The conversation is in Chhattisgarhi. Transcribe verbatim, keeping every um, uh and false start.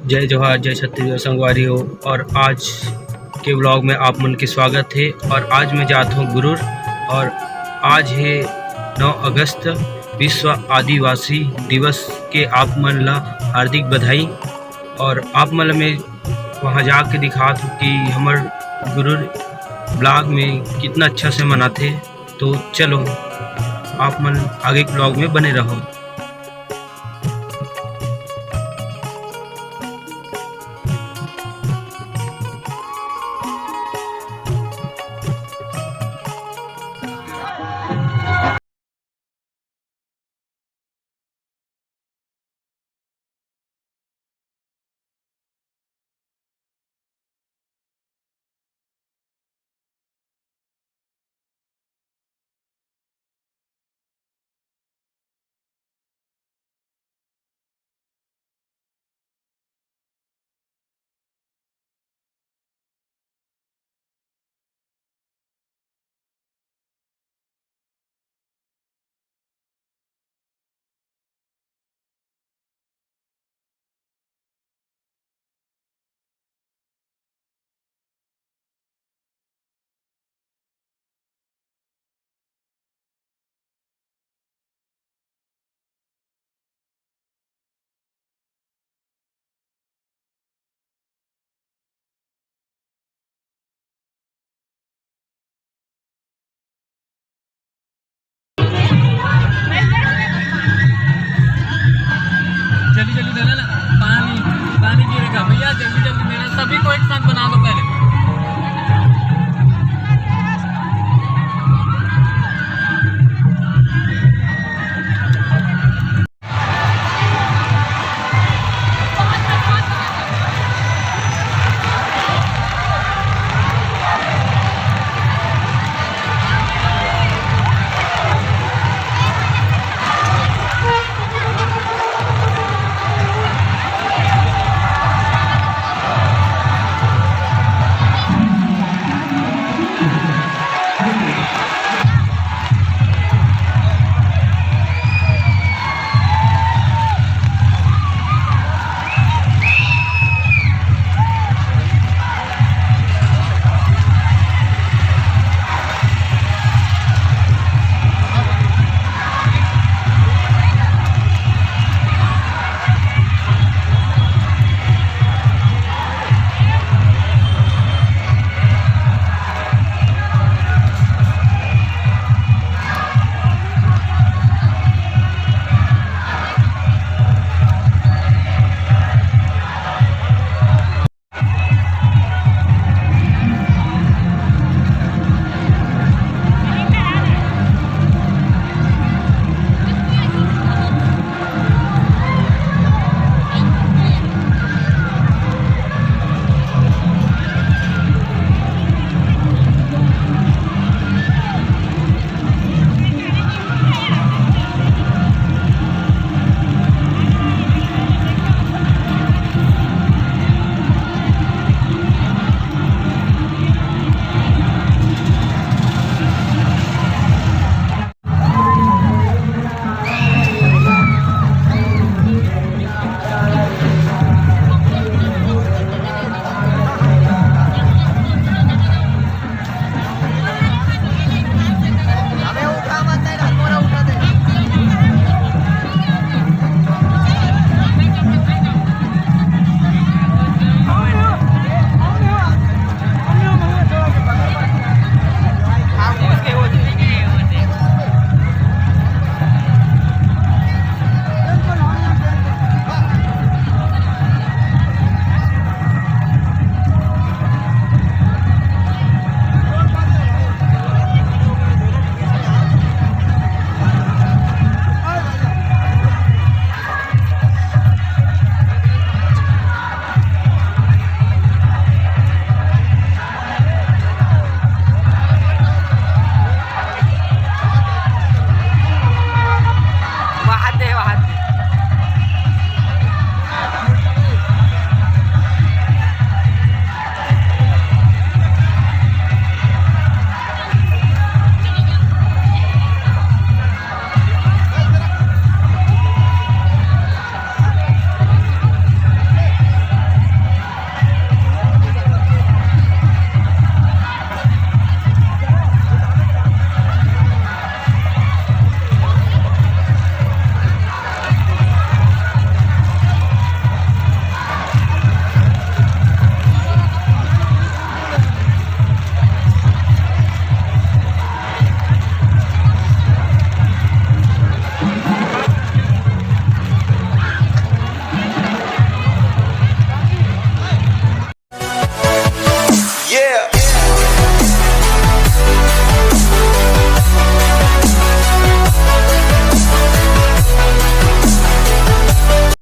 जय जोहार, जय छत्तीसगढ़ संगवारी हो। और आज के व्लॉग में आप मन के स्वागत है। और आज मैं जात हूँ गुरुर। और आज है नौ अगस्त, विश्व आदिवासी दिवस के आप मन ला हार्दिक बधाई। और आप मन ला मैं वहाँ जाके दिखात हूँ कि हमर गुरुर ब्लॉक में कितना अच्छा से मनाथे। तो चलो, आप मन आगे के व्लॉग में बने रहो।